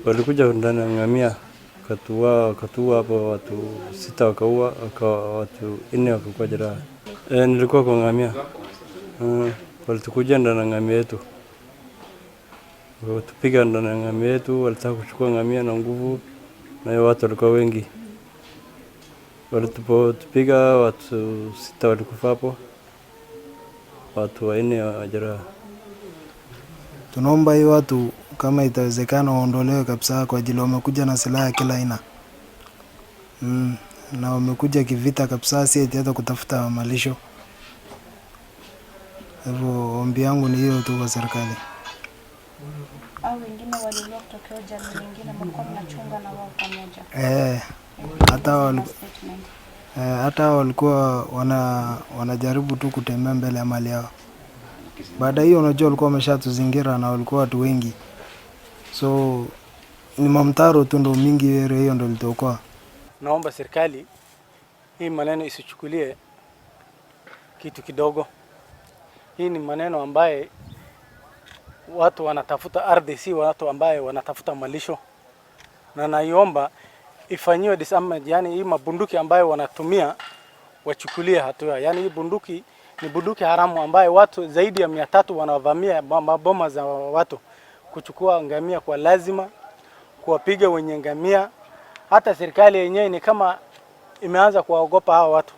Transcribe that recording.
Walikuja ndani ya ngamia wakatua hapo watu sita wakaua, watu nne wakakuwa jeraha. E, nilikuwa kwa ngamia. Walitukuja ndani ya ngamia yetu, wakatupiga ndani ya ngamia yetu, walitaka kuchukua ngamia na nguvu, na hiyo watu walikuwa wengi. Walitupiga watu sita walikufa hapo, watu wanne wa jeraha. Tunaomba hii watu kama itawezekana waondolewe kabisa, kwa ajili wamekuja na silaha ya kila aina na wamekuja kivita kabisa, si eti hata kutafuta malisho. Hivyo ombi yangu ni hiyo tu kwa serikali. Au wengine waliuliwa kutokea jamii nyingine, mlikuwa mnachunga na wao pamoja? Eh, hata Statement. Hata walikuwa wanajaribu tu kutembea mbele ya mali yao. Baada hiyo, unajua walikuwa wameshatuzingira na walikuwa watu wengi, so ni mamtaro tu ndo mingi area hiyo ndo ilituokoa. Naomba serikali hii maneno isichukulie kitu kidogo. Hii ni maneno ambaye watu wanatafuta ardhi, si watu ambaye wanatafuta malisho, na naiomba ifanyiwe disarmament, yani hii mabunduki ambayo wanatumia wachukulie hatua. Yani hii bunduki ni bunduki haramu ambaye watu zaidi ya 300 wanavamia maboma za watu kuchukua ngamia kwa lazima, kuwapiga wenye ngamia. Hata serikali yenyewe ni kama imeanza kuwaogopa hawa watu.